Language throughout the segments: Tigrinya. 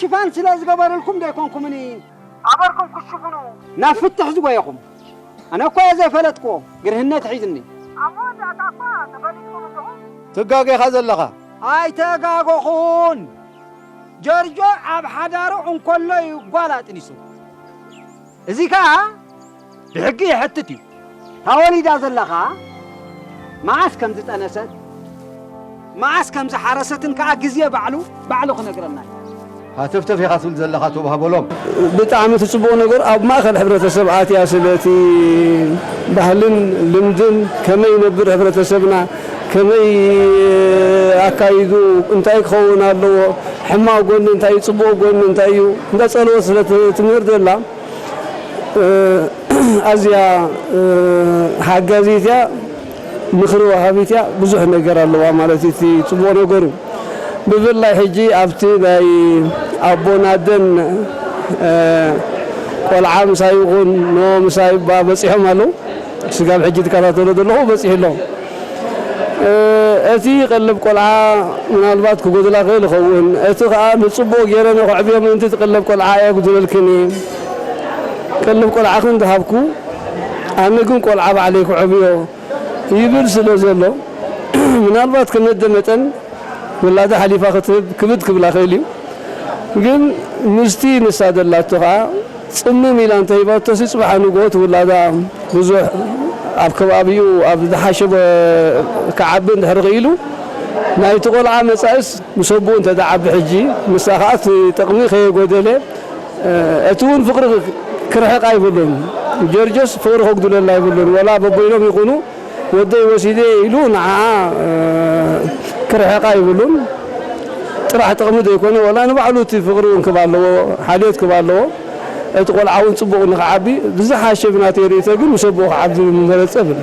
ሽፋን ስለ ዝገበርልኩም ዶ ኣይኮንኩምን ኣበርኩም ክሽፍኑ ናብ ፍትሕ ዝጎየኹም? ኣነ እኮ እየ ዘይፈለጥክዎ፣ ግርህነት ሒዝኒ። ኣብ መወዳእታ እኳ ተፈሊጥኩም ኣለኹም። ትጋገኻ ዘለኻ። ኣይተጋገኹን። ጀርጆ ኣብ ሓዳሩ እንከሎ እዩ ጓል ኣጥኒሱ። እዚ ከኣ ብሕጊ ይሕትት እዩ። እታ ወሊዳ ዘላ ከኣ መዓስ ከም ዝጠነሰት፣ መዓስ ከም ዝሓረሰትን ከኣ ግዜ ባዕሉ፣ ባዕሉ ክነግረና እዩ። ሃተፍተፍ ኢኻ ትብል ዘለኻ፣ ተባህ በሎም። ብጣዕሚ እቲ ጽቡቕ ነገር ኣብ ማእከል ሕብረተሰብ ኣትያ ስለ እቲ ባህልን ልምድን ከመይ ይነብር ሕብረተሰብና፣ ከመይ ኣካይዱ፣ እንታይ ክኸውን ኣለዎ፣ ሕማቕ ጎኒ እንታይ እዩ፣ ጽቡቕ ጎኒ እንታይ እዩ፣ እንዳ ጸለወት ስለ ት-፣ ትምህር ዘላ፣ እ፣ ኣዝያ፣ እ፣ ሓጋዚት እያ፣ ምኽሪ ወሃቢት እያ፣ ብዙሕ ነገር ኣለዋ ማለት እዩ። እቲ ጽቡቕ ነገሩ ብፍላይ ሕጂ ኣብቲ ናይ ኣቦን ኣደን፣ እ፣ ቆልዓ ምሳይ ይኹን ኖ ምሳይ ባ በጺሖም ኣለዉ። ስጋብ ሕጂ ትከታተሎ ዘለኹ በጺሑ ኣሎ። እ፣ እቲ ቀለብ ቆልዓ ምናልባት ክጎድላ ክእል ይኸውን። እቲ ኸኣ ንጽቡቕ ገይረ ንኸዕብዮ ምእንቲ እቲ ቀለብ ቆልዓ የጉድለልክን እየ። ቀለብ ቆልዓኽን ዝሃብኩ፣ ኣነ ግን ቆልዓ ባዕለይ ክዕብዮ ይብል ስለ ዘሎ፣ ምናልባት ከመደ መጠን ውላዳ ሓሊፋ ክትህብ ክብድ ክብላ ክእል እዩ። ግን ምስቲ ንሳ ዘላቶ ኸዓ ጽምም ኢላ እንተሂባቶሲ፣ ጽባሕ ንግሆ እቲ ውላዳ ብዙሕ ኣብ ከባቢኡ ኣብ ዝሓሸ ቦ-፣ ክዓቢ እንድሕር ኽኢሉ፣ ናይቲ ቆልዓ መጻኢስ ምስ ኣቦኡ እንተ ደዓቢ ሕጂ፣ ንሳ ኸዓ እቲ ጥቕሚ ከየጎደለ፣ እ፣ እቲ እውን ፍቕሪ ክርሕቕ ኣይብሉን። ጀርጆስ ፍቕሪ ከጉድለላ ኣይብሉን። ወላ በቦይኖም ይኹኑ፣ ወደይ ወሲደ ኢሉ ንዓኣ፣ እ፣ ክርሕቓ ይብሉን። ጥራሕ ጥቕሚ ዘይኮነ፣ ወላ ንባዕሉ እቲ ፍቕሪ እውን ክብ ኣለዎ፣ ሓልዮት ክብ ኣለዎ። እቲ ቆልዓ እውን ጽቡቕ ንኽዓቢ፣ ብዝሓሸ ብናተይ ርእይቶ ግን ምስ ኣቦኡ ክዓቢ ምመረጸ እብል።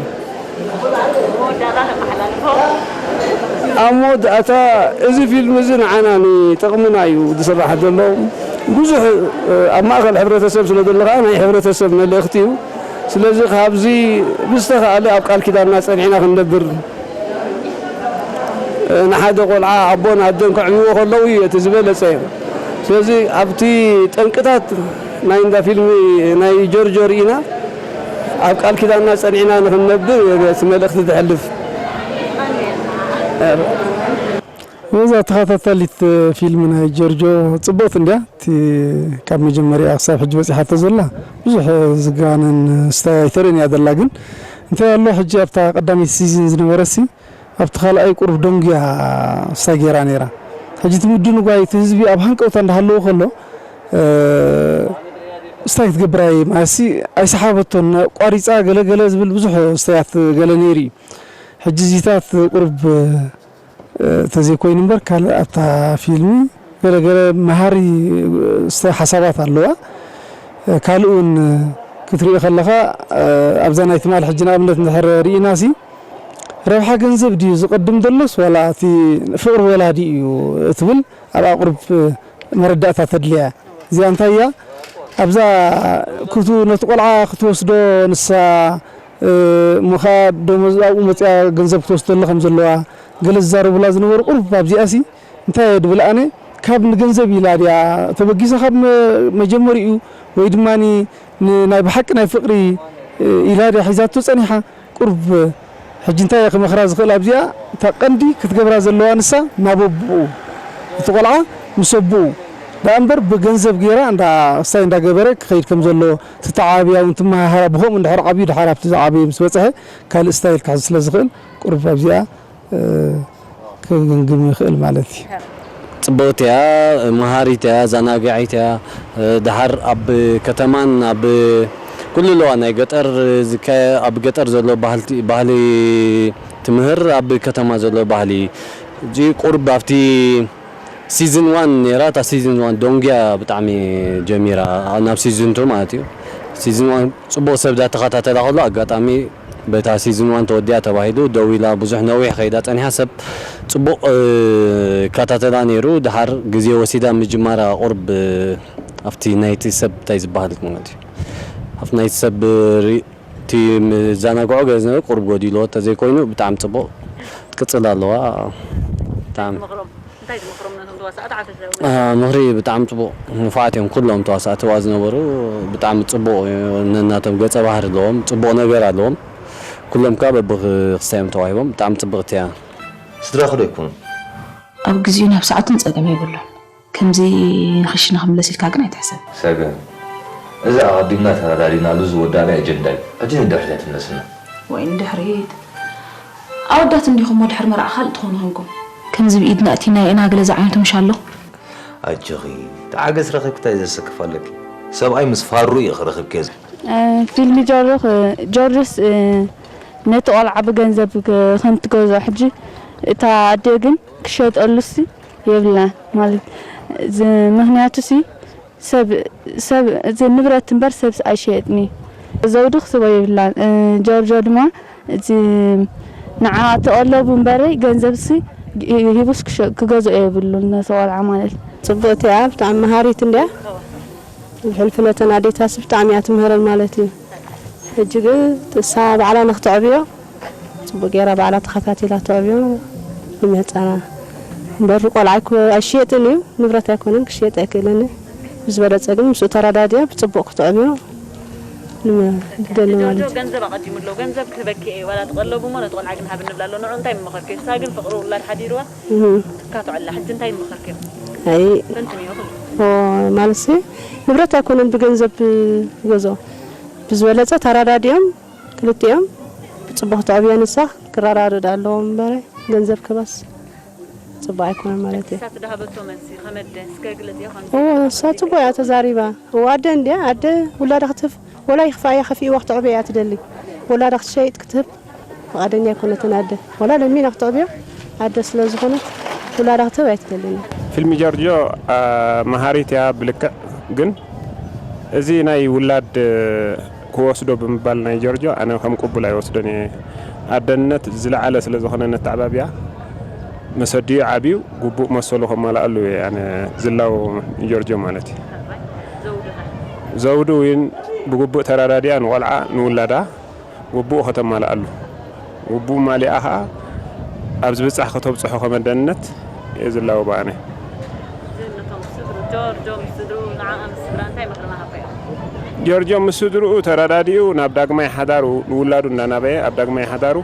ኣብ መወዳእታ፣ እዚ ፊልም እዚ ንዓና ንጥቕምና እዩ ዝስራሕ ዘሎ። ብዙሕ፣ እ፣ ኣብ ማእከል ሕብረተሰብ ስለ ዘሎ ከኣ ናይ ሕብረተሰብ መልእኽቲ እዩ። ስለዚ ካብዚ ብዝተኻእለ ኣብ ቃል ኪዳንና ጸኒዕና ክንነብር፣ እ፣ ንሓደ ቆልዓ ኣቦን ኣደን ከዕብይዎ ከለዉ እዩ እቲ ዝበለጸ። ስለዚ ኣብቲ ጠንቅታት ናይ እንዳ ፊልም ናይ ጆርጆ ርኢና ኣብ ቃል ኪዳንና ጸኒዕና ንኽንነብር እቲ መልእኽቲ ዘሕልፍ። እዛ ተኸታታሊት ፊልም ናይ ጆርጆ ጽብቕቲ እንድያ። እቲ ካብ መጀመርያ ክሳብ ሕጂ በጺሓቶ ዘላ ብዙሕ ዝጋነን ስታይ ኣይተርእን እያ ዘላ። ግን እንታይ ኣሎ፣ ሕጂ ኣብታ ቀዳመይቲ ሲዝን ዝነበረሲ ኣብቲ ካልኣይ ቁሩብ ደንጉያ ስታይ ገይራ ነይራ። ሕጂ እቲ ምድንጓይ እቲ ህዝቢ ኣብ ሃንቀውታ እንዳሃለዎ ከሎ፣ እ፣ ስታይ ክትገብር ኣይ-፣ ማለትሲ ኣይሰሓበቶን፣ ቋሪጻ ገለ ገለ ዝብል ብዙሕ ስታያት ገለ ነይሩ እዩ። ሕጂ እዚታት ቁሩብ፣ እ፣ ተዘይኮይኑ እምበር፣ ካልእ ኣብታ ፊልሚ ገለ ገለ መሃሪ፣ እ፣ ስተ-፣ ሓሳባት ኣለዋ። እ፣ ካልእ እውን ክትሪኦ ከለኻ፣ እ፣ ኣብዛ ናይ ትማል ሕጂ ንኣብነት እንድሕር ርኢናሲ፣ ረብሓ ገንዘብ ድዩ ዝቐድም ዘሎስ ዋላ እቲ ፍቕሪ ወላዲ እዩ እትብል ኣብኣ ቁሩብ መረዳእታ ተድልያ። እዚኣ እንታይ እያ? ኣብዛ ክቱ-፣ ነቲ ቆልዓ ክትወስዶ ንሳ፣ እ፣ ምኻ ደሞዝ ኣብኡ መጽያ ገንዘብ ክትወስደሉ ከም ዘለዋ ገለ ዝዛረቡላ ዝነበሩ ቁሩብ ኣብዚኣሲ እንታይ እየ ድብል ኣነ፣ ካብ ንገንዘብ ኢላ ድያ ተበጊሳ ካብ መ-፣ መጀመሪኡ ወይ ድማ ን-፣ ናይ ብሓቂ ናይ ፍቕሪ፣ እ፣ ኢላ ድያ ሒዛቶ ጸኒሓ? ቁሩብ ሕጂ እንታይ እየ ክመኽራ ዝኽእል ኣብዚኣ፣ እታ ቀንዲ ክትገብራ ዘለዋ ንሳ ናብ ኣቦኡ፣ እቲ ቆልዓ ምስ ኣቦኡ ደኣ እምበር ብገንዘብ ገይራ እንዳ ስታይ እንዳገበረ ክኸይድ ከም ዘለዎ፣ ትተዓባብያ እውን ትመሃሃራ፣ ብኸምኡ እንድሕር ዓብዩ ድሓር ኣብቲ ዝዓበየ ምስ በጽሐ ካልእ ስታይል ክሕዝ ስለ ዝኽእል ቁሩብ ኣብዚኣ፣ እ፣ ክግምግም ይኽእል ማለት እዩ። ጽብቕቲ እያ፣ መሃሪት እያ፣ ዘናጋዒት እያ። እ፣ ደሓር ኣብ ከተማን ኣብ ኩሉ ኣለዋ። ናይ ገጠር ዝካ-፣ ኣብ ገጠር ዘሎ ባህልቲ-፣ ባህሊ ትምህር፣ ኣብ ከተማ ዘሎ ባህሊ። ሕጂ ቁሩብ ኣብቲ ሲዝን ዋን ነይራ፣ እታ ሲዝን ዋን ደንጉያ ብጣዕሚ ጀሚራ፣ ናብ ሲዝን ቱ ማለት እዩ። ሲዝን ዋን ጽቡቕ ሰብ ዳተኸታተላ ከሎ፣ ኣጋጣሚ በታ ሲዝን ዋን ተወዲኣ ተባሂሉ ደው ኢላ፣ ብዙሕ ነዊሕ ከይዳ ጸኒሓ፣ ሰብ ጽቡቕ፣ እ፣ ይከታተላ ነይሩ። ድሓር ግዜ ወሲዳ ምጅማራ ቁርብ፣ እ፣ ኣብቲ ናይቲ ሰብ እንታይ ዝበሃል ማለት እዩ፣ ኣብቲ ናይቲ ሰብ ሪ-፣ እቲ ምዘናግዖ ገለ ዝነበረ ቁርብ ጎዲልዎ፣ እንተዘይኮይኑ ብጣዕሚ ጽቡቕ ትቅጽል ኣለዋ። ብጣዕሚ። እንታይ ትመኽሮም ነቶም ተዋሳእቲ ዓሰርተ ምኽሪ ብጣዕሚ ፅቡቕ። ንፉዓት እዮም ኩሎም ተዋሳእቲ ዋ ዝነበሩ። ብጣዕሚ ፅቡቕ እዩ። ነናቶም ገፀ ባህሪ ኣለዎም፣ ፅቡቕ ነገር ኣለዎም። ኩሎም ከዓ በብክስታዮም ተዋሂቦም። ብጣዕሚ ፅብቕቲ እያ። ስድራኹ ዶ ኣይኮኑን? ኣብ ግዜኡን ኣብ ሰዓቱን ጸገም የብሉን። ከምዚ ንኽሽነ ክምለስ ኢልካ ግን ኣይትሕሰብ። ሰገን፣ እዚ ኣቐዲምና ተረዳዲናሉ ዝወዳእና ኣጀንዳ እዩ። ሕጂ ንድሕሪት ኣይትምለስና። ወይ ንድሕሪት? ኣወዳት እንዲኹም እሞ ድሕሪ መርዓ ካልእ ትኾኑ ኾንኩም። ከምዚ ብኢድና ኣእቲናዮ ኢና ገለ ዝዓይነቱ ምሽ ኣሎ። ኣጆኺ፣ ተዓገስ ረኺብኪ እንታይ ዘሰክፍ ኣለኪ? ሰብኣይ ምስ ፋሩ እዩ ክረኽብኪ። ፊልሚ ጆርጆ ክ- ጆርጆስ እ፣ ነቲ ቆልዓ ብገንዘብ ክ- ከም ትገዝኦ ሕጂ እታ ኣደ ግን ክሸጠሉሲ የብላን ማለት እዚ ምኽንያቱሲ ሰብ ሰብ እዚ ንብረት እምበር ሰብስ ኣይሸየጥን እዩ። ዘውዲ ክስቦ የብላን እ፣ ጆርጆ ድማ እዚ ንዓ ተቐለቡ እምበረይ ገንዘብሲ ሂቡስ ክሸ- ክገዝኦ የብሉን ነቲ ቆልዓ ማለት እዩ። ፅብቕቲ እያ ብጣዕሚ መሃሪት እንድያ። ብሕልፊ ነተን ኣዴታትስ ብጣዕሚ እያ ትምህረን ማለት እዩ። ሕጂ ግን እሳ ባዕላ ንክተዕብዮ ፅቡቅ ገይራ ባዕላ ተኸታቲላ ተዕብዮ ንምህፃና እምበር ቆልዓ ኣይኮ- ኣይሽየጥን እዩ ንብረት ኣይኮነን ክሽየጥ ኣይክእልን እዩ። ብዝበለፀ ግን ምስኡ ተረዳድያ ብፅቡቅ ክተዕብዮ ንደሊ ማለት እዩ። ገንዘብ ኣቐዲሙ ኣሎ ገንዘብ ክህበኪ እየ ዋላ ትቐለቡ እሞ ነቲ ቆልዓ ግን ሃብ ንብላ ኣሎ ንዑ እንታይ ምመኸርኪ እሳ ግን ፍቕሪ ውላድ ሓዲርዋ ትካትዖላ ሕጂ እንታይ ምመኸርኪ ኣይ ፈንትንዮ ኦ፣ ማለትሲ ንብረት ኣይኮነን ብገንዘብ ዝገዝኦ ብዝበለፀ ተረዳዲኦም ክልቲኦም ብፅቡቅ ክትዕብዮ ንሳ ክረዳድእ ኣለዎም እምበረ ገንዘብ ክባስ ፅቡቅ ኣይኮነን ማለት እዩ። እሳ ትዳሃበቶ መልሲ ከመደ እስከ ግለጽ ይኾን ኦ፣ እሳ ፅቡቅ እያ ተዛሪባ። ኦ፣ ኣደ እንድያ ኣደ ውላዳ ክትህብ ወላ ይኽፋያ ከፊእዋ ክትዕብያ እያ ትደሊ። ወላዳ ክትሸይጥ ክትህብ ፍቓደኛ ኣይኮነትን ኣደ። ወላ ለሚና ክትዕብዮ ኣደ ስለ ዝኾነት ውላዳ ክትህብ ኣይትደልን እያ። ፊልም ጆርጆ መሃሪት እያ ብልክዕ ግን እዚ ናይ ውላድ ክወስዶ ብምባል ናይ ጆርጆ ኣነ ከም ቅቡል ኣይወስዶን እየ። ኣደነት ዝለዓለ ስለ ዝኾነ ነተዓባብያ መሰዲኡ ዓብዩ ግቡእ መሰሉ ከማልኣሉ እየ ኣነ ዝላዎ ንጆርጆ ማለት እዩ። ዘውዱ እውን ብግቡእ ተረዳዲኣ ንቆልዓ ንውላዳ ግቡእ ከተማልኣሉ፣ ግቡእ ማሊኣ ኸዓ ኣብ ዝብጻሕ ከተብጽሖ ከም ኣደነት እየ ዝላወ ብኣነ። ነቶም ስድሩ ጆርጆ ምስ ስድሩ ንዓኣ ምስ ስድራ እንታይ ምኽሪ ምሃብካዮም? ጆርጆ ምስ ስድርኡ ተረዳዲኡ ናብ ዳግማይ ሓዳሩ ንውላዱ እንዳናበየ ኣብ ዳግማይ ሓዳሩ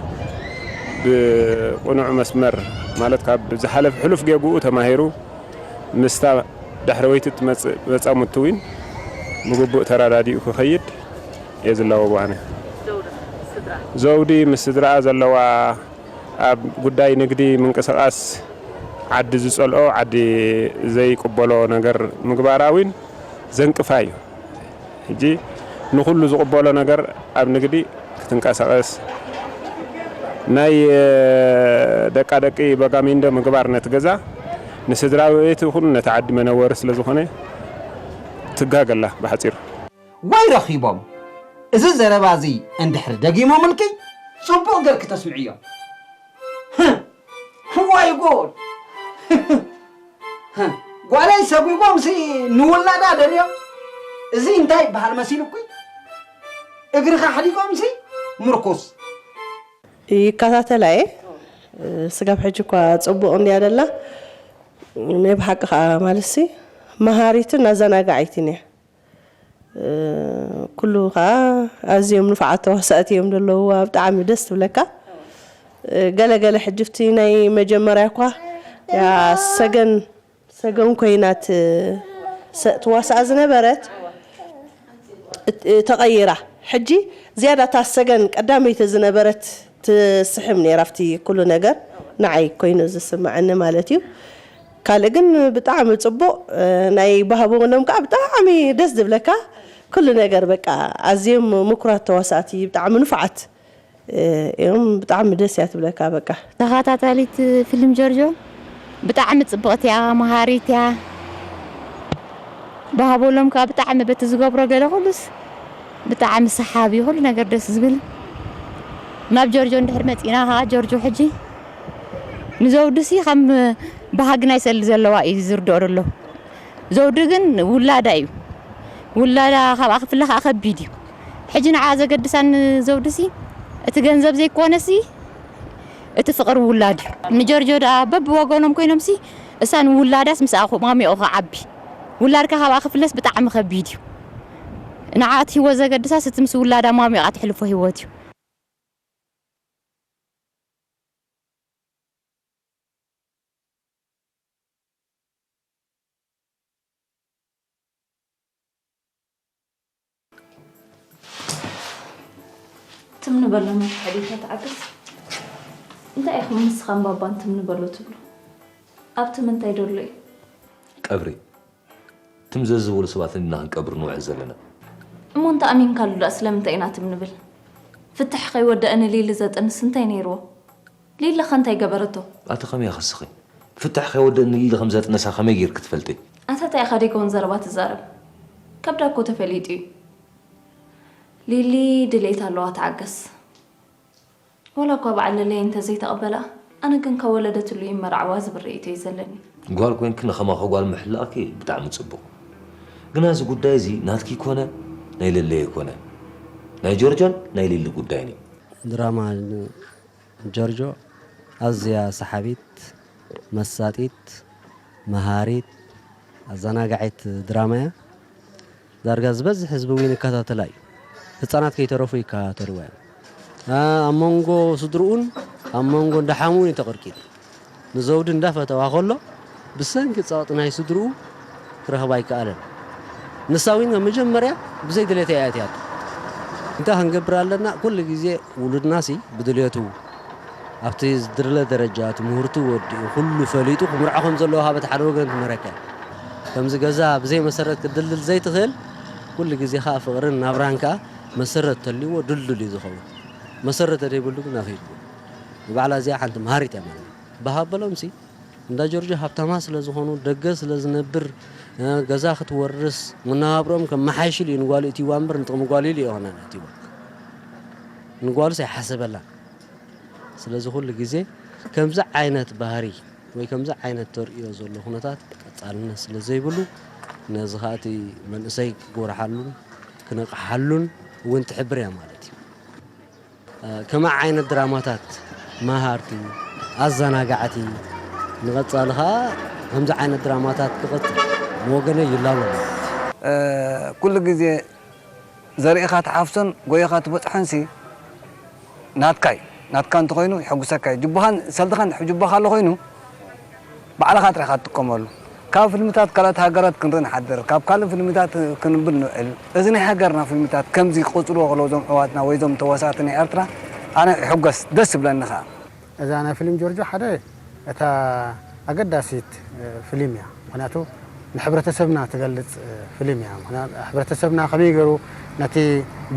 ብቕኑዕ መስመር ማለት ካብ ዝሓለፍ ሕሉፍ ጌግኡ ተማሂሩ ምስታ ዳሕረወይቲ እትመጽእ መጻምድቲ እውን ብግቡእ ተረዳዲኡ ክኸይድ እየ ዝላወ ብኣነ። ዘውዲ ምስ ስድርኣ ዘለዋ ኣብ ጉዳይ ንግዲ ምንቅስቓስ ዓዲ ዝጸልኦ ዓዲ ዘይቅበሎ ነገር ምግባራ እውን ዘንቅፋ እዩ። ሕጂ ንኹሉ ዝቕበሎ ነገር ኣብ ንግዲ ክትንቀሳቐስ ናይ ደቃ ደቂ በጋሚንዶ ምግባር ነቲ ገዛ ንስድራ ቤት ይኹን ነቲ ዓዲ መነወሪ ስለ ዝኾነ ትጋገላ ብሓፂሩ። ወይ ረኺቦም እዚ ዘረባ እዚ እንድሕር ደጊሞምልኪ ጽቡቕ ገርኪ ተስምዕዮም። ዋይ ጎድ ጓለይ ሰጒጎምሲ ንውላዳ ደልዮም እዚ እንታይ ይበሃል መሲሉኩ እግርኻ ኣሕዲጎምሲ ምርኩስ ይከታተላ እየ። ስጋብ ሕጂ እኳ ጽቡቕ እንድያ ደላ። ናይ ብሓቂ ከዓ ማለትሲ መሃሪትን ኣዘናጋዒትን እያ። ኩሉ ከዓ ኣዝዮም ንፉዓት ተዋሳእቲ እዮም ዘለውዋ። ብጣዕሚ ደስ ትብለካ። ገለ ገለ ሕጂ ብቲ ናይ መጀመርያ እኳ ያ ሰገን ሰገን ኮይና ት- ሰ- ትዋሳእ ዝነበረት እት- ተቐይራ። ሕጂ ዝያዳ እታ ሰገን ቀዳመይቲ ዝነበረት ትስሕም ነይራ ኣብቲ ኩሉ ነገር ንዓይ ኮይኑ ዝስምዐኒ ማለት እዩ። ካልእ ግን ብጣዕሚ ጽቡቕ ናይ ባህቦ ወኖም ከዓ ብጣዕሚ ደስ ዝብለካ ኩሉ ነገር በቃ ኣዝዮም ምኩራት ተዋሳእቲ ብጣዕሚ ንፉዓት እዮም ብጣዕሚ ደስ እያ ትብለካ በቃ። ተኸታታሊት ፊልም ጆርጆ ብጣዕሚ ጽብቕቲ እያ መሃሪት እያ። ብሃበሎም ከዓ ብጣዕሚ በቲ ዝገብሮ ገለ ኩሉስ ብጣዕሚ ሰሓቢ ኩሉ ነገር ደስ ዝብል። ናብ ጆርጆ እንድሕር መፂና ከዓ ጆርጆ ሕጂ ንዘውድሲ ከም ባህጊ ናይ ሰሊ ዘለዋ እዩ ዝርድኦ ዘሎ። ዘውዲ ግን ውላዳ እዩ። ውላዳ ካብኣ ክፍለ ከዓ ከቢድ እዩ። ሕጂ ንዓ ዘገድሳ ንዘውድሲ እቲ ገንዘብ ዘይኮነሲ እቲ ፍቕሪ ውላድ እዩ። ንጆርጆ ደኣ በብወገኖም ኮይኖምሲ እሳ ንውላዳስ ምስኣ ክማሚቑ ክዓቢ፣ ውላድካ ካብኣ ክፍለስ ብጣዕሚ ከቢድ እዩ። ንዓ እቲ ህይወት ዘገድሳስ እቲ ምስ ውላዳ ማሚቓ ትሕልፎ ህይወት እዩ። ትም ንበሎም ሕዲታ ተዓገስ። እንታይ ኢኹም ንስኻን ባባን ትም ንበሎ ትብሉ? ኣብቲ ምንታይ ደሎ እዩ? ቀብሪ ትም ዘዝበሉ ሰባት እንዲና ክንቀብር ንውዕል ዘለና። እሞ እንተ ኣሚንካሉ ደኣ ስለምንታይ ኢና ትም ንብል? ፍትሕ ከይወደአ ንሊሊ ዘጥንስ እንታይ ነይርዎ? ሊሊ ኸ እንታይ ገበረቶ? ኣቲ ከመይ ክስኺ ፍትሕ ከይወደእ ንሊሊ ከም ዘጥነሳ ከመይ ጌርኪ ትፈልጢ? ኣታ ታይ ኢኻ ደይከውን ዘረባ ትዛረብ? ከብዳ እኮ ተፈሊጡ እዩ። ሊሊ ድሌት ኣለዋ ተዓገስ። ወላ እኳ በዓል ለለየ እንተዘይተቐበላ ኣነ ግን ካብ ወለደትሉ ይመርዓዋ ዝብል ርእይቶ እዩ ዘለኒ። ጓል ኮይንኪ ንኸማኺ ጓል ምሕላቕኪ ብጣዕሚ ጽቡቕ። ግና እዚ ጉዳይ እዚ ናትኪ ኮነ ናይ ለለየ ኮነ ናይ ጆርጆን ናይ ሊሊ ጉዳይን እዩ። ድራማ ጆርጆ ኣዝያ ሰሓቢት፣ መሳጢት፣ መሃሪት፣ ኣዘናጋዒት ድራማ እያ። ዳርጋ ዝበዝሕ ህዝቢ እውን ይከታተላ እዩ። ህፃናት ከይተረፉ ይከታተልዋ እዮም። ኣብ መንጎ ስድርኡን ኣብ መንጎ እንዳሓምኡን እዩ ተቐርቂሩ። ንዘውዲ እንዳፈተዋ ከሎ ብሰንኪ ፀቕጢ ናይ ስድርኡ ክረኽባ ኣይከኣለን። ንሳ እውን መጀመርያ ብዘይ ድሌታ እያ ኣትያቶ። እንታይ ክንገብር ኣለና? ኩሉ ግዜ ውሉድና ሲ ብድልየቱ ኣብቲ ዝድለ ደረጃ ትምህርቱ ወዲኡ ኩሉ ፈሊጡ ክምርዖ ከም ዘለዎ ካብ እቲ ሓደ ወገን ትምህረካ እያ። ከምዚ ገዛ ብዘይ መሰረት ክትድልድል ዘይትኽእል ኩሉ ግዜ ከዓ ፍቕርን ናብራን ከዓ መሰረት ተልይዎ ድልዱል እዩ ዝኸውን። መሰረት ተደይብሉ ግን ኣኺድዎ። ንባዕላ እዚኣ ሓንቲ መሃሪት እያ ማለት እዩ። ብሃበሎም ሲ እንዳ ጆርጆ ሃብታማት ስለ ዝኾኑ ደገ ስለ ዝነብር ገዛ ክትወርስ መነባብርኦም ከመሓይሽሉ እዩ ንጓሉ እትይዋ እምበር ንጥቕሚ ጓሉ ኢሉ ኣይኮነን እትይዋ። ንጓሉስ ኣይሓሰበላን። ስለዚ ኩሉ ግዜ ከምዚ ዓይነት ባህሪ ወይ ከምዚ ዓይነት ተርእዮ ዘሎ ኩነታት ቀፃልነት ስለ ዘይብሉ ነዚ ከዓ እቲ መንእሰይ ክጎርሓሉን ክነቕሓሉን እውን ትሕብር እያ ማለት እዩ። ከመይ ዓይነት ድራማታት መሃርቲ፣ ኣዘናጋዕቲ፣ ንቐፃሊ ከዓ ከምዚ ዓይነት ድራማታት ክቐፅል ንወገነይ ይላቦ ማለት እዩ። ኩሉ ግዜ ዘርእኻ ትሓፍሶን ጎይኻ ትበፅሖን ሲ ናትካ እዩ። ናትካ እንተኾይኑ የሐጉሰካ እዩ። ጅቡኻን ሰልድኻን ጅቡኻ ኣሎ ኮይኑ ባዕልኻ ጥራይ ኢኻ ትጥቀመሉ። ካብ ፍልምታት ካልኦት ሃገራት ክንርኢ ንሓድር፣ ካብ ካልእ ፍልምታት ክንብል ንውዕል። እዚ ናይ ሃገርና ፍልምታት ከምዚ ክቕጽልዎ ከለዉ እዞም ኣሕዋትና ወይ እዞም ተዋሳእቲ ናይ ኤርትራ ኣነ እሕጎስ፣ ደስ ይብለኒ ኸኣ። እዛ ናይ ፊልም ጆርጆ ሓደ እታ ኣገዳሲት ፊልም እያ። ምኽንያቱ ንሕብረተሰብና ትገልጽ ፊልም እያ። ምኽንያቱ ሕብረተሰብና ከመይ ገይሩ ነቲ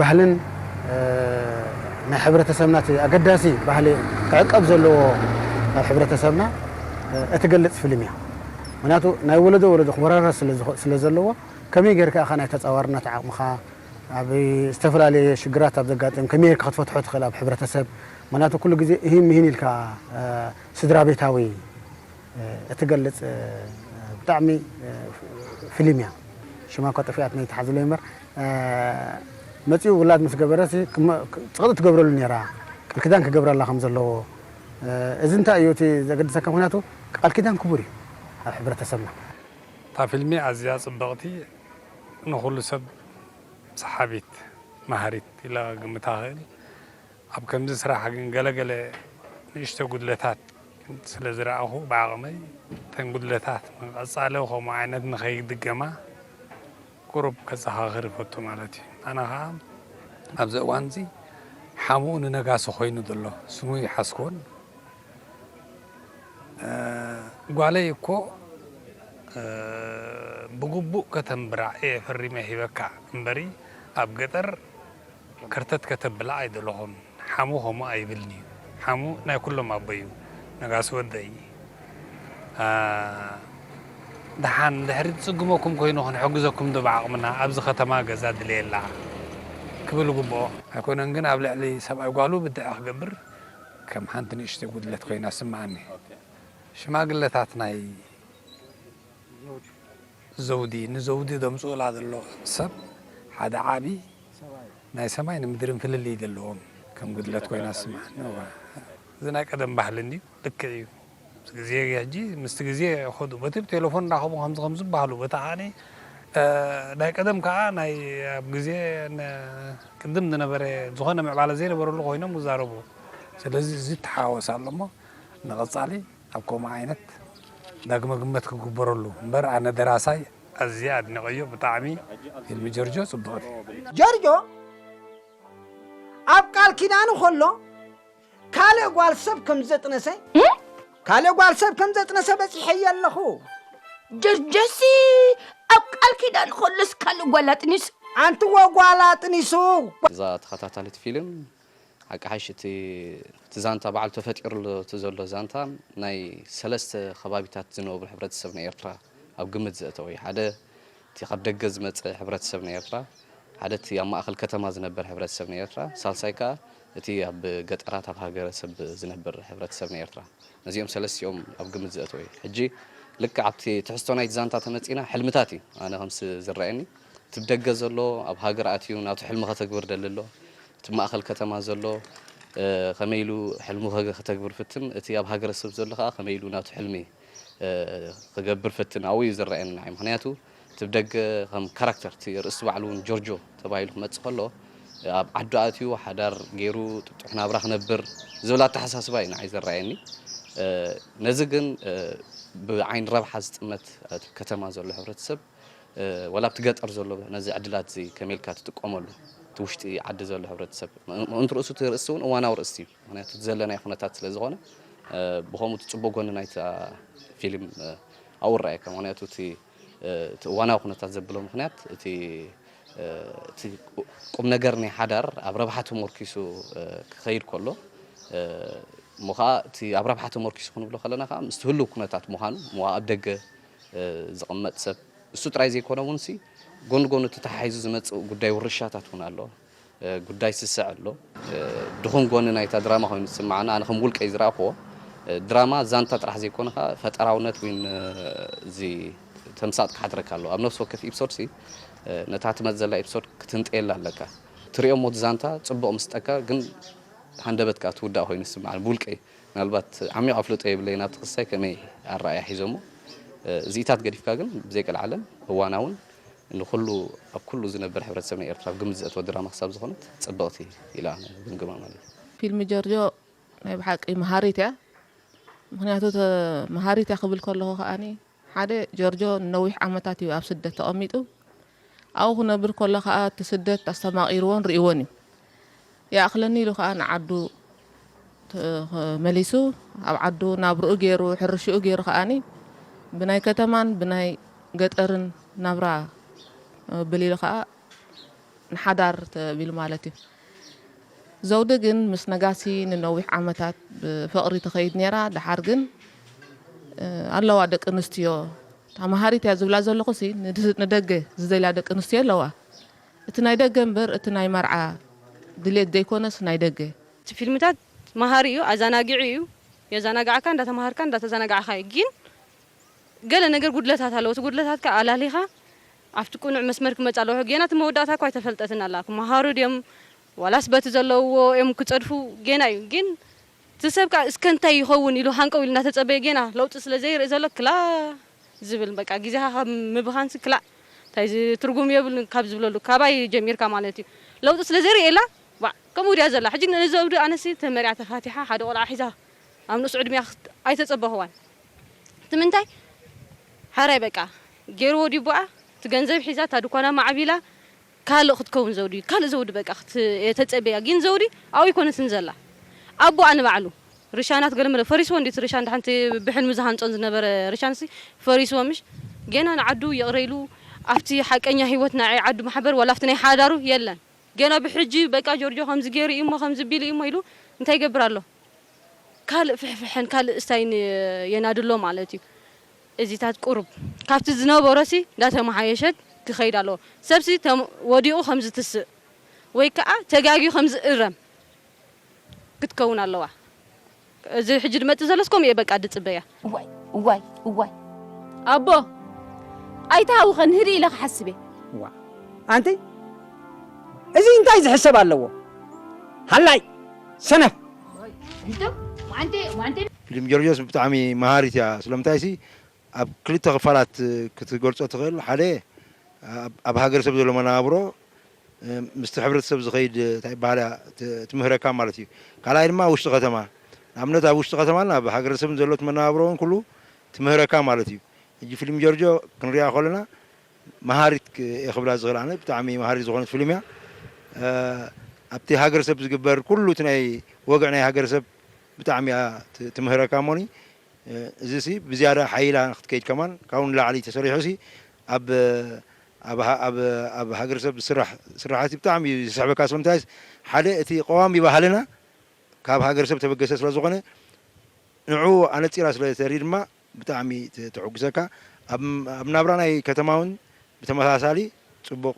ባህልን ናይ ሕብረተሰብና እቲ ኣገዳሲ ባህሊ ክዕቀብ ዘለዎ ኣብ ሕብረተሰብና እትገልጽ ፊልም እያ። ምኽንያቱ ናይ ወለዶ ወለዶ ክወራረስ ስለ ዘለዎ ከመይ ጌርካ ኢኻ ናይ ተጻዋርነት ዓቕምኻ ኣብ ዝተፈላለየ ሽግራት ኣብ ዘጋጥም ከመይ ጌርካ ክትፈትሖ ትኽእል ኣብ ሕብረተሰብ። ምኽንያቱ ኩሉ ግዜ እሂን ምሂን ኢልካ ስድራ ቤታዊ እትገልጽ ብጣዕሚ ፊልም እያ። ሽማ እኳ ጠፊኣትኒ ኣይትሓዙለይ እምበር መጺኡ ውላድ ምስ ገበረ ሲ ጽቕጢ ትገብረሉ ነይራ፣ ቃል ኪዳን ክገብረላ ከም ዘለዎ። እዚ እንታይ እዩ እቲ ዘገድሰካ? ምኽንያቱ ቃል ኪዳን ክቡር እዩ ኣብ ሕብረተሰብና። እታ ፊልሚ ኣዝያ ጽብቕቲ፣ ንኹሉ ሰብ ሰሓቢት፣ መሃሪት ኢለ ክግምታ እኽእል። ኣብ ከምዚ ስራሕ ግን ገለ ገለ ንእሽቶ ጉድለታት ስለ ዝረኣኹ ብዓቕመይ እተን ጉድለታት ንቐጻሊ ከምኡ ዓይነት ንኸይድገማ ቁሩብ ከዘኻኽር ይፈቱ ማለት እዩ። ኣነ ኸኣ ኣብዚ እዋን እዚ ሓሙኡ ንነጋሲ ኮይኑ ዘሎ ስሙ ይሓዝክዎን ጓለይ እኮ ብግቡእ ከተንብራ እየ ፈሪመ ሂበካ እምበሪ ኣብ ገጠር ከርተት ከተብላ ኣይደለኹን። ሓሙ ከምኡ ኣይብልን እዩ። ሓሙ ናይ ኩሎም ኣቦ እዩ። ነጋሲ ወደይ ደሓን ድሕሪ ዝጽግመኩም ኮይኑ ክንሕግዘኩም ዶ ብዓቕምና ኣብዚ ከተማ ገዛ ድለየላ ክብል ይግብኦ። ኣይኮነን ግን ኣብ ልዕሊ ሰብኣይ ጓሉ ብድዐ ክገብር ከም ሓንቲ ንእሽተይ ጉድለት ኮይና ትስምዓኒ። ሽማግለታት ናይ ዘውዲ ንዘውዲ ዘምጽኡላ ዘሎ ሰብ ሓደ ዓቢ ናይ ሰማይን ምድርን ፍልልይ ዘለዎም ከም ጉድለት ኮይና ትስምዓኒ። እዋ እዚ ናይ ቀደም ባህሊ እንድዩ፣ ልክዕ እዩ። ግዜ ሕጂ ምስቲ ግዜ ይኸዱ። በቲ ብቴሌፎን እንዳኸቡ ከምዚ ከምዚ ይበሃሉ። በቲ ዓኒ፣ እ፣ ናይ ቀደም ከዓ ናይ ኣብ ግዜ ነ-፣ ቅድም ዝነበረ ዝኾነ ምዕባለ ዘይነበረሉ ኮይኖም ይዛረቡ። ስለዚ እዚ ይተሓዋወስ ኣሎ እሞ ንቐጻሊ ኣብ ከምኡ ዓይነት ዳግመ ግመት ክግበረሉ እምበር ኣነ ደራሳይ ኣዝየ ኣድኒቐዮ። ብጣዕሚ ፊልም ጀርጆ ጽብቕቲ። ጀርጆ ኣብ ቃል ኪዳኑ ከሎ ካልእ ጓል ሰብ ከም ዘጥነሰ፣ እም? ካልእ ጓል ሰብ ከም ዘጥነሰ በጺሐዮ ኣለኹ። ጀርጆሲ ኣብ ቃል ኪዳን ከሎስ ካልእ ጓል ኣጥኒሱ? ኣንትዎ ጓል ኣጥኒሱ። እዛ ተኸታታሊት ፊልም ሓቂ ሓሽ እቲ፣ እቲ ዛንታ ባዕሉ ተፈጢሩሉ እቲ ዘሎ ዛንታ ናይ ሰለስተ ከባቢታት ዝነብሩ ሕብረተሰብ ናይ ኤርትራ ኣብ ግምት ዘእተወ እዩ። ሓደ እቲ ካብ ደገ ዝመጸ ሕብረተሰብ ናይ ኤርትራ፣ ሓደ እቲ ኣብ ማእከል ከተማ ዝነበር ሕብረተሰብ ናይ ኤርትራ፣ ሳልሳይ ከኣ እቲ ኣብ ገጠራት ኣብ ሃገረሰብ ዝነብር ሕብረተሰብ ናይ ኤርትራ። ነዚኦም ሰለስቲኦም ኣብ ግምት ዘእተወ እዩ። ሕጂ ልክዕ ኣብቲ ትሕዝቶ ናይቲ ዛንታ ተመጺና፣ ሕልምታት እዩ ኣነ ከምሲ ዝረኣየኒ። እቲ ብደገ ዘሎ ኣብ ሃገር ኣትዩ ናቱ ሕልሚ ከተግብር ደሊ ኣሎ። እቲ ማእከል ከተማ ዘሎ፣ እ፣ ከመይ ኢሉ ሕልሙ ከገ-፣ ከተግብር ፍትን፣ እቲ ኣብ ሃገረሰብ ዘሎ ከኣ ከመይ ኢሉ ናቱ ሕልሚ፣ እ፣ ክገብር ፍትን፣ ኣብኡ እዩ ዝረኣየኒ ንዓይ። ምኽንያቱ እቲ ብደገ ከም ካራክተር፣ እቲ ርእሲ ባዕሉ እውን ጆርጆ ተባሂሉ ክመጽእ ከሎ፣ ኣብ ዓዱ ኣትዩ ሓዳር ገይሩ ጥጡሕ ናብራ ክነብር ዝብል ኣተሓሳስባ እዩ ንዓይ ዝረኣየኒ። እ፣ ነዚ ግን፣ እ፣ ብዓይኒ ረብሓ ዝጥመት፣ እቲ ከተማ ዘሎ ሕብረተሰብ፣ እ፣ ወላ ኣብቲ ገጠር ዘሎ ነዚ ዕድላት እዚ ከመይ ኢልካ ትጥቀመሉ፣ እቲ ውሽጢ ዓዲ ዘሎ ሕብረተሰብ፣ ምእንቲ ርእሱ እቲ ርእሲ እውን እዋናዊ ርእሲ እዩ። ምኽንያቱ እቲ ዘለናዮ ኩነታት ስለ ዝኾነ፣ እ፣ ብኸምኡ እቲ ጽቡቕ ጎኒ ናይታ ፊልም፣ እ፣ ኣብኡ ይረኣየካ። ምኽንያቱ እቲ፣ እ፣ እቲ እዋናዊ ኩነታት ዘብሎ ምኽንያት እቲ፣ እ፣ እቲ ቁ-፣ ቁም ነገር ናይ ሓዳር ኣብ ረብሓ ተመርኪሱ፣ እ፣ ክኸይድ ከሎ፣ እ፣ እሞ ኸኣ እቲ ኣብ ረብሓ ተመርኪሱ ክንብሎ ከለና ኸኣ ምስቲ ህሉው ኩነታት ምዃኑ፣ እሞ ኣብ ደገ፣ እ፣ ዝቕመጥ ሰብ እሱ ጥራይ ዘይኮነ እውን ሲ፣ ጎኒ ጎኒ እቲ ተሓሒዙ ዝመጽእ ጉዳይ ውርሻታት እውን ኣሎ። እ፣ ጉዳይ ስስዕ ኣሎ። እ፣ ድኹም ጎኒ ናይታ ድራማ ኮይኑ ዝስምዓና፣ ኣነ ከም ውልቀይ ዝረኣኽዎ፣ እ፣ ድራማ ዛንታ ጥራሕ ዘይኮነ ኸኣ ፈጠራውነት ወይ ን-፣ እዚ ተምሳጥ ክሓድረካ ኣለዎ። ኣብ ነፍሲ ወከፍ ኤፒሶድ ሲ፣ እ፣ ነታ ትመጽእ ዘላ ኤፒሶድ ክትንጠየላ ኣለካ። ትሪኦ እሞ እቲ ዛንታ ጽቡቕ ምስጠካ፣ ግን ሃንደበትካ ትውዳእ ኮይኑ ይስምዓኒ ብውልቀይ። ምናልባት ዓሚቕ ኣፍልጦ የብለይን ኣብቲ ክስታይ ከመይ ኣረኣእያ ሒዞሞ። እ፣ እዚኢታት ገዲፍካ ግን ብዘይቀልዓለም እዋናውን ንኹሉ ኣብ ኩሉ ዝነብር ሕብረተሰብ ናይ ኤርትራ ኣብ ግምት ዘእተወ ድራማ ክሳብ ዝኾነት ጽብቕቲ ኢለ ኣነ እግምግማ ማለት እዩ። ፊልም ጀርጆ ናይ ብሓቂ መሃሪት እያ። ምኽንያቱ ተ-፣ መሃሪት እያ ክብል ከለኹ ከኣኒ ሓደ ጀርጆ ንነዊሕ ዓመታት እዩ ኣብ ስደት ተቐሚጡ። ኣብኡ ክነብር ከሎ ከኣ እቲ ስደት ኣስተማቒርዎን ርእይዎን እዩ። ይኣኽለኒ ኢሉ ከኣ ንዓዱ ተ-፣ መሊሱ ኣብ ዓዱ ናብርኡ ገይሩ ሕርሽኡ ገይሩ ከኣኒ ብናይ ከተማን ብናይ ገጠርን ናብራ፣ እ፣ ብሊሉ ከኣ ንሓዳር ተቢሉ ማለት እዩ። ዘውዲ ግን ምስ ነጋሲ ንነዊሕ ዓመታት ብፍቕሪ ትኸይድ ነይራ። ደሓር ግን፣ እ፣ ኣለዋ ደቂ ኣንስትዮ፣ እታ መሃሪት እያ ዝብላ ዘለኹሲ ንድ-፣ ንደገ ዝደልያ ደቂ ኣንስትዮ ኣለዋ። እቲ ናይ ደገ እምበር እቲ ናይ መርዓ ድሌት ዘይኮነስ ናይ ደገ። እቲ ፊልምታት መሃሪ እዩ፣ ኣዘናጊዒ እዩ። የዘናግዓካ፣ እንዳተማሃርካ እንዳተዘናጋዕካ እዩ። ግን ገለ ነገር ጉድለታት ኣለዎ። እቲ ጉድለታትካ ኣላሊኻ ኣብቲ ቅኑዕ መስመር ክመጽእ ኣለዎ። ጌና እቲ መወዳእታ እኳ ኣይተፈልጠትን ኣላ። ክመሃሩ ድዮም ዋላስ በቲ ዘለውዎ እዮም ክጸድፉ ጌና እዩ። ግን እቲ ሰብ ከኣ እስከ እንታይ ይኸውን ኢሉ ሃንቀው ኢሉ እናተጸበየ ጌና ለውጢ ስለ ዘይርኢ ዘሎ ክላ ዝብል በቃ ግዜኻ ካብ ምብኻንሲ ክላእ እንታይ እዚ ትርጉም የብሉን ካብ ዝብለሉ ካባይ ጀሚርካ ማለት እዩ። ለውጢ ስለ ዘይርእየላ ዋዕ ከምኡ ድያ ዘላ። ሕጂ ንዘውዲ ኣነሲ ተመርያ ተፋቲሓ ሓደ ቆልዓ ሒዛ ኣብ ንእሱ ዕድሚያ ክት-፣ ኣይተጸበኽዋን። እቲ ምንታይ ሓራይ በቃ ገይርዎ ዲቡኣ እቲ ገንዘብ ሒዛ እታ ድኳና ማዕቢላ ካልእ ክትከውን ዘውዲ፣ ካልእ ዘውዲ በቃ ክት-፣ እየ ተጸበያ። ግን ዘውዲ ኣብኡ ኣይኮነትን ዘላ። ኣቦኣ ንባዕሉ ርሻናት ገለመለ ፈሪስዎ እንዴት ርሻን ድሓንቲ ብሕልሚ ዝሃንጾን ዝነበረ ርሻንሲ ፈሪስዎ ምሽ ገና ንዓዱ ይቕረ ኢሉ ኣብቲ ሓቀኛ ህይወት ናይ ዓዱ ማሕበር ዋላ ኣብቲ ናይ ሓዳሩ የለን። ገና ብሕጂ በቃ ጆርጆ ከምዚ ገይሩ እዩ እሞ ከምዚ ቢሉ እዩ እሞ ኢሉ እንታይ ይገብር ኣሎ? ካልእ ፍሕፍሐን ካልእ እስታይን የናድሎ ማለት እዩ። እዚታት ቁሩብ ካብቲ ዝነበሮሲ እንዳተመሓየሸት ክኸይድ ኣለዎ። ሰብሲ ተም-፣ ወዲቑ ከም ዝትስእ ወይ ከዓ ተጋግዩ ከም ዝእረም ክትከውን ኣለዋ። እዚ ሕጂ ድመጽእ ዘሎስ ከምኡ እየ በቃ ድጽበያ። እዋይ፣ እዋይ፣ እዋይ። ኣቦ፣ ኣይትሃውኸን፣ ህድእ ኢለ ክሓስብ እየ። ዋ፣ ኣንቲ፣ እዚ እንታይ ዝሕሰብ ኣለዎ? ሃላይ፣ ሰነፍ። እንተ፣ ዋንቴ፣ ዋንቴ። ፊልም ጆርጆስ ብጣዕሚ መሃሪት እያ። ስለምንታይሲ ኣብ ክልተ ክፋላት ክትገልጾ ትኽእል። ሓደ ኣብ ኣብ ሃገረሰብ ዘሎ መነባብሮ ምስቲ ሕብረተሰብ ዝኸይድ እንታይ ይበሃል እያ ትምህረካ ማለት እዩ። ካልኣይ ድማ ውሽጢ ከተማ ንኣብነት ኣብ ውሽጢ ከተማን ኣብ ሃገረሰብን ዘሎ መነባብሮ እውን ኩሉ ትምህረካ ማለት እዩ። ሕጂ ፊልም ጆርጆ ክንሪኣ ከለና መሃሪት እየ ክብላ ዝኽእል ኣነ ብጣዕሚ መሃሪት ዝኾነት ፊልም እያ። ኣብቲ ሃገረሰብ ዝግበር ኩሉ እቲ ናይ ወግዒ ናይ ሃገረሰብ ብጣዕሚ እያ ትምህረካ እሞኒ እዚ ሲ ብዝያዳ ሓይላ ክትከይድ ከማን ካብኡ ንላዕሊ ተሰሪሑ ሲ ኣብ ኣብ ኣብ ኣብ ሃገረሰብ ዝስራሕ ስራሓት ብጣዕሚ እዩ ዝስሕበካ ስለምንታይ ሓደ እቲ ቀዋሚ ባህልና ካብ ሃገረሰብ ተበገሰ ስለ ዝኾነ ንዑ ኣነፂራ ስለ ተርኢ ድማ ብጣዕሚ ተሕጉሰካ ኣብ ናብራ ናይ ከተማ እውን ብተመሳሳሊ ፅቡቕ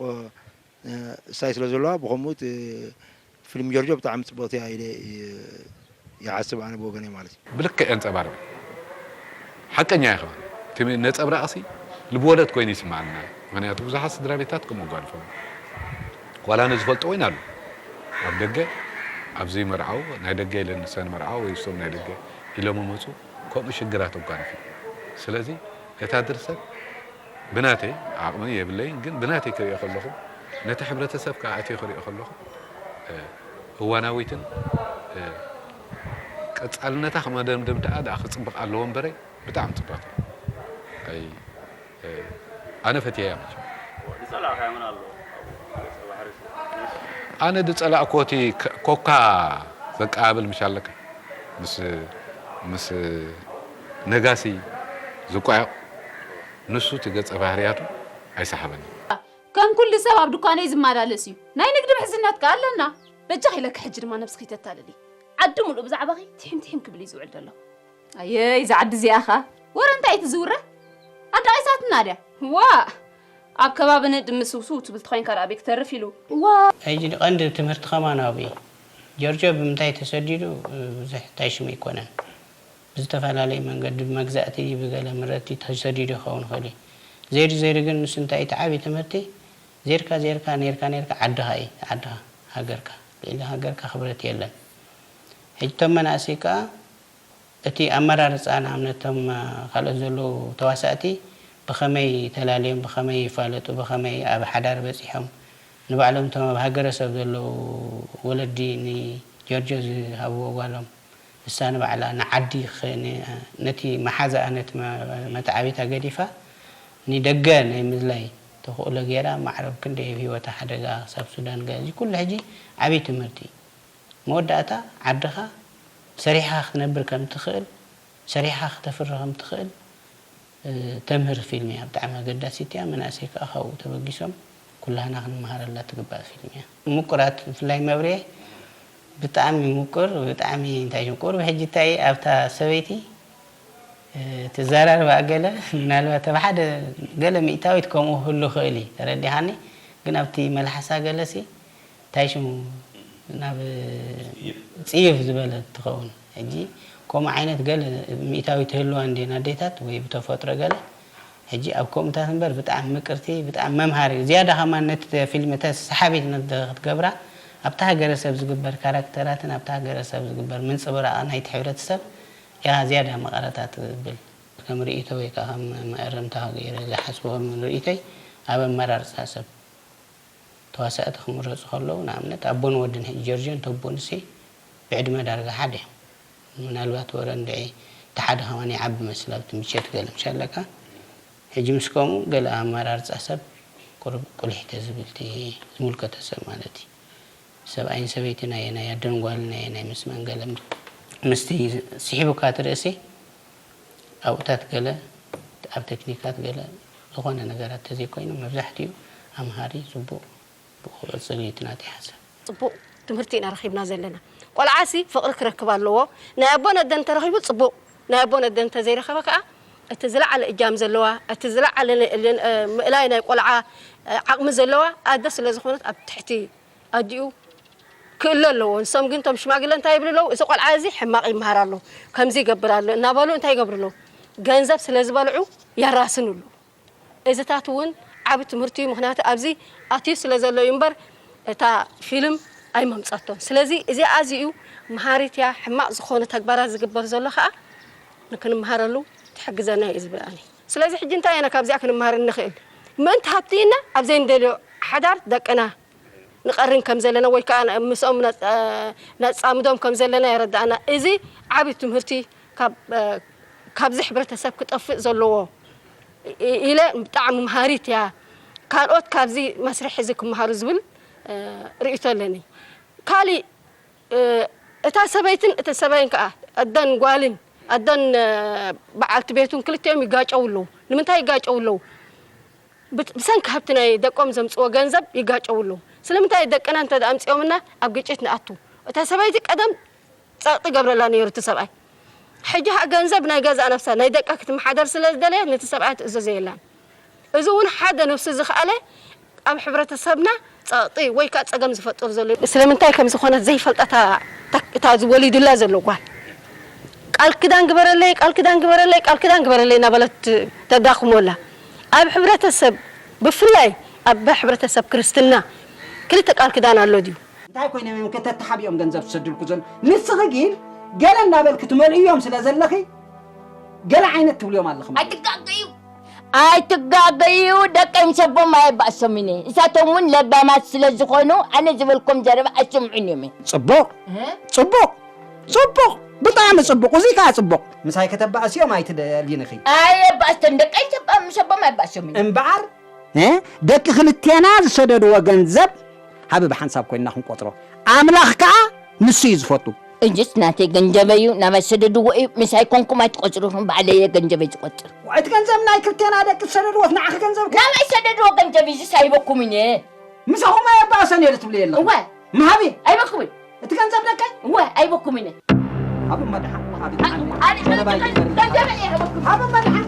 እሳይ ስለ ዘለዋ ብኸምኡ ፊልም ጆርጆ ብጣዕሚ ፅብቕቲ እያ ኢለ ይሓስብ ኣነ ብወገነይ ማለት እዩ። ብልክዕ የንፀባርቕ። ሓቀኛ ኢኻ። እቲ ነፀብራቕሲ ልብወለድ ኮይኑ ይስምዓና። ምኽንያቱ ብዙሓት ስድራ ቤታት ከምኡ ኣጓልፎም ዋላ ነዝፈልጦ እውን ኣሎ። ኣብ ደገ ኣብ ዘይመርዓው ናይ ደገ ኢለ ንሰን መርዓው ወይ እሶም ናይ ደገ ኢሎም መፁ ከምኡ ሽግራት ኣጓልፎም። ስለዚ እታ ድርሰት ብናተይ ዓቕሚ የብለይን ግን ብናተይ ክሪኦ ከለኹ ነቲ ሕብረተሰብ ከዓ ኣትየ ክሪኦ ከለኹ እዋናዊትን ቀፃልነታ ከመደምድም ደኣ ደኣ ክፅብቕ ኣለዎ እምበረይ ብጣዕሚ ፅብቕቲ ኣይ ኣነ ፈትየያ መቸም ዝፀላእካዮ መን ኣሎ? ኣነ ዝፀላእኮ እቲ ኮካ ዘቀባብል ምሽ ኣለካ ምስ ምስ ነጋሲ ዝቋየቕ ንሱ እቲ ገፀ ባህርያቱ ኣይሰሓበኒ። ከም ኩሉ ሰብ ኣብ ድኳነይ ዝመላለስ እዩ። ናይ ንግዲ ምሕዝነት ከኣ ኣለና። በጃኺ ኢለኪ ሕጂ ድማ ነብስኺ ተታልሊ። ዓዲ ሙሉእ ብዛዕባኺ ትሒም ትሒም ክብል እዩ ዝውዕል ዘሎ። ኣየይ እዛ ዓዲ እዚኣ ኸኣ ወረ እንታይ እዩ ትዝውረ? ዓዲ ኣይሳትንና ድያ? ዋእ ኣብ ከባቢ ንእድ ምስውስው ትብል ተኾይንካ ደኣ ኣበይ ክተርፍ ኢሉ። ዋእ። ሕጂ ቀንዲ ትምህርቲ ከማን ኣብኡ እዩ። ጆርጆ ብምንታይ ተሰዲዱ ብዙሕ ታይ ሽሙ ኣይኮነን። ብዝተፈላለየ መንገዲ ብመግዛእቲ ብገለ ምረቲ ተሰዲዱ ክኸውን ይኽእል እዩ። ዘይሩ ዘይሩ ግን ንሱ እንታይ እቲ ዓብዪ ትምህርቲ ዜርካ ዜርካ ኔርካ ኔርካ ዓድኻ እዩ ዓድኻ ሃገርካ ልዕሊ ሃገርካ ክብረት የለን። ሕጂ እቶም መናእሰይ ከኣ እቲ ኣመራርፃ ንኣብነት እቶም ካልኦት ዘለዉ ተዋሳእቲ ብኸመይ ተላልዮም ብኸመይ ይፋለጡ ብኸመይ ኣብ ሓዳር በፂሖም ንባዕሎም እቶም ኣብ ሃገረሰብ ዘለዉ ወለዲ ንጀርጆ ዝሃብዎ ጓሎም እሳ ንባዕላ ንዓዲ ነቲ መሓዛኣ ነቲ መተዓቢታ ገዲፋ ንደገ ናይ ምድላይ ተኽእሎ ገይራ ማዕረ ኣብ ክንደይ ኣብ ህይወታ ሓደጋ ክሳብ ሱዳን ገ እዚ ኩሉ ሕጂ ዓብዪ ትምህርቲ እዩ። መወዳእታ ዓድኻ ሰሪሕኻ ክትነብር ከም ትኽእል ሰሪሕኻ ክተፍሪ ከም ትኽእል ተምህር ፊልም እያ ብጣዕሚ ኣገዳሲት እያ መናእሰይ ከዓ ካብኡ ተበጊሶም ኩላህና ክንመሃረላ ትግባእ ፊልም እያ ምቁራት ብፍላይ መብርየ ብጣዕሚ ምቁር ብጣዕሚ እንታይ እዩ ቁሩብ ሕጂ እንታይ ኣብታ ሰበይቲ እቲ ዘራርባ ገለ ምናልባት ኣብ ሓደ ገለ ሚእታዊት ከምኡ ክህሉ ይኽእል እዩ ተረዲኻኒ ግን ኣብቲ መልሓሳ ገለሲ እንታይ ሽሙ ናብ ፅይፍ ዝበለት ትኸውን ሕጂ ከምኡ ዓይነት ገለ ሚእታዊት ይህልዋ እንድየን ኣዴታት ወይ ብተፈጥሮ ገለ ሕጂ ኣብ ከምኡታት እምበር ብጣዕሚ ምቅርቲ ብጣዕሚ መምሃሪ ዝያዳ ከማን ነቲ ፊልም እተ ሰሓቢት ክትገብራ ኣብቲ ሃገረሰብ ዝግበር ካራክተራትን ኣብቲ ሃገረሰብ ዝግበር ምንፅብራቕ ናይቲ ሕብረተሰብ ኢኻ ዝያዳ መቐረታ ትብል ከም ርእይቶ ወይ ከዓ ከም መእረምታ ገይረ ዝሓስቦ ከም ርእይቶይ ኣብ ኣመራርፃ ሰብ ተዋሳእቲ ክምረፁ ከለዉ ንኣብነት ኣቦን ወድን ሕጂ ጀርጆን ተቦንሲ ብዕድመ ዳርጋ ሓደ እዮም ምናልባት ወረ እንድዒ እቲ ሓደ ከማን ይዓቢ መስል ኣብቲ ምቸት ገለ ምሽ ኣለካ ሕጂ ምስ ከምኡ ገለ ኣመራርፃ ሰብ ቁሩብ ቁልሕ ተዝብል እቲ ዝምልከቶ ሰብ ማለት እዩ ሰብኣይን ሰበይትን ኣየናይ ኣደን ጓልን ኣየናይ ምስ መን ገለ ምስቲ ስሒቡካ እቲ ርእሲ ኣብኡታት ገለ ኣብ ቴክኒካት ገለ ዝኾነ ነገራት ተዘይኮይኑ መብዛሕትኡ ኣምሃሪ ፅቡቕ ብኡ ክቕፅል እዩ እቲ ናተይ ሓሳብ። ፅቡቕ ትምህርቲ ኢና ረኺብና ዘለና። ቆልዓ ሲ ፍቕሪ ክረክብ ኣለዎ። ናይ ኣቦን ኣደን እንተረኺቡ ፅቡቕ፣ ናይ ኣቦን ኣደን እንተዘይረኸበ ከዓ እቲ ዝለዓለ እጃም ዘለዋ፣ እቲ ዝለዓለ ምእላይ ናይ ቆልዓ ዓቕሚ ዘለዋ ኣደ ስለዝኾነት ኣብ ትሕቲ ኣዲኡ ክእለ ኣለዎ። ንሶም ግን እቶም ሽማግለ እንታይ ይብሉ ኣለዉ? እዚ ቆልዓ እዚ ሕማቕ ይመሃር ኣሎ፣ ከምዚ ይገብር ኣሎ እናበሉ እንታይ ይገብሩ ኣለዉ? ገንዘብ ስለ ዝበልዑ የራስኑ ኣለዉ። እዚታት እውን ዓቢ ትምህርቲ እዩ። ምኽንያቱ ኣብዚ ኣትዩ ስለ ዘሎ እዩ እምበር እታ ፊልም ኣይመምጸቶን። ስለዚ እዚኣ ኣዚዩ መሃሪት እያ። ሕማቕ ዝኾነ ተግባራት ዝግበር ዘሎ ኸኣ ንክንምሃረሉ ትሕግዘና እዩ ዝብል ኣነ። ስለዚ ሕጂ እንታይ ኢና ካብዚኣ ክንምሃር እንኽእል? ምእንቲ ሃብቲ ኢልና ኣብ ዘይንደልዮ ሓዳር ደቅና ንቐርን ከም ዘለና ወይ ከዓ ምስኦም ነፃ- ነፃምዶም ከም ዘለና የረዳእና። እዚ ዓብዪ ትምህርቲ ካብ እ፣ ካብዚ ሕብረተሰብ ክጠፍእ ዘለዎ ኢ- ኢለ ብጣዕሚ መሃሪት እያ። ካልኦት ካብዚ መስርሕ እዚ ክመሃሩ ዝብል እ፣ ርእይቶ ኣለኒ። ካሊእ እ፣ እታ ሰበይትን እቲ ሰበይን ከዓ ኣደን ጓልን ኣደን እ፣ በዓልቲ ቤቱን ክልቲኦም ይጋጨው ኣለዉ። ንምንታይ ይጋጨው ኣለዉ? ብት- ብሰንኪ ሃብቲ ናይ ደቆም ዘምፅዎ ገንዘብ ይጋጨው ኣለዉ። ስለምንታይ ደቅና እንተ ኣምፂኦምና ኣብ ግጭት ንኣቱ? እታ ሰበይቲ ቀደም ፀቕጢ ገብረላ ነይሩ እቲ ሰብኣይ። ሕጂ ሀ ገንዘብ ናይ ገዛእ ነብሳ ናይ ደቃ ክትመሓደር ስለ ዝደለየ ነቲ ሰብኣይ ትእዘዞ የላን። እዚ እውን ሓደ ነብሱ ዝኸኣለ ኣብ ሕብረተሰብና ፀቕጢ ወይ ከዓ ፀገም ዝፈጥር ዘሎ እዩ። ስለምንታይ ከም ዝኾነት ዘይፈልጣ እታ- እታ ዝወሊዱላ ዘሎ ጓል ቃል ክዳን ግበረለይ ቃል ክዳን ግበረለይ ቃል ክዳን ግበረለይ እናበለት ተዳኽሞላ። ኣብ ሕብረተሰብ ብፍላይ ኣብ ሕብረተሰብ ክርስትና ክልተ ቃል ክዳን ኣሎ ድዩ? እንታይ ኮይኖም እዮም ከተተሓቢኦም ገንዘብ ዝሰድልኩ ዘሎ? ንስኺ ግን ገለ እናበልክ ትመልእዮም ስለ ዘለኺ ገለ ዓይነት ትብልዮም ኣለኺ ማለት እዩ። ኣይትጋገዩ። ኣይትጋገዩ። ደቀይ ምስ ኣቦም ኣየባእሶምን እየ። ንሳቶም እውን ለባማት ስለ ዝኾኑ ኣነ ዝበልኩም ዘረባ ኣይሰምዑን እዮም እየ። ጽቡቕ። እህ? ጽቡቕ። ጽቡቕ። ብጣዕሚ ጽቡቕ። እዚ ከኣ ጽቡቕ። ምሳይ ከተባእስዮም ኣይትደልይን ኢኺ። ኣየባእሶን። ደቀይ ምስ ኣቦም ኣየባእሶምን እየ። እምበኣር እ? ደቂ ክልቴና ዝሰደድዎ ገንዘብ ሃቢ ብሓንሳብ ኮይንና ክንቆጽሮ። ኣምላኽ ከኣ ንሱ እዩ ዝፈቱ። እጅስ ናተይ ገንዘበይ እዩ፣ ናባይ ሰደድዎ እዩ፣ ምሳይ ኮንኩም ኣይትቆጽሩን፣ ባዕለይ እየ ገንዘበይ ዝቆጽር። እቲ ገንዘብ ናይ ክልቴና ደቂ ዝሰደድዎ፣ እቲ ንዓኺ ገንዘብ ከ? ናባይ ሰደድዎ ገንዘብ እዩስ ኣይበኩምን እየ። ምሳኹም ኣየባእሰን እየ ትብሊ የለኹም። እወ። ምሃቢ? ኣይበኩምን። እቲ ገንዘብ ደቀይ? እወ፣ ኣይበኩምን እየ። ሃቢ መድሓን፣ ሃቢ ኣነ ጥዓኒ፣ ዘረባ ኣይትግበሪ። ገንዘበይ እየ ሃበኩም። ሃቢ መድሓን።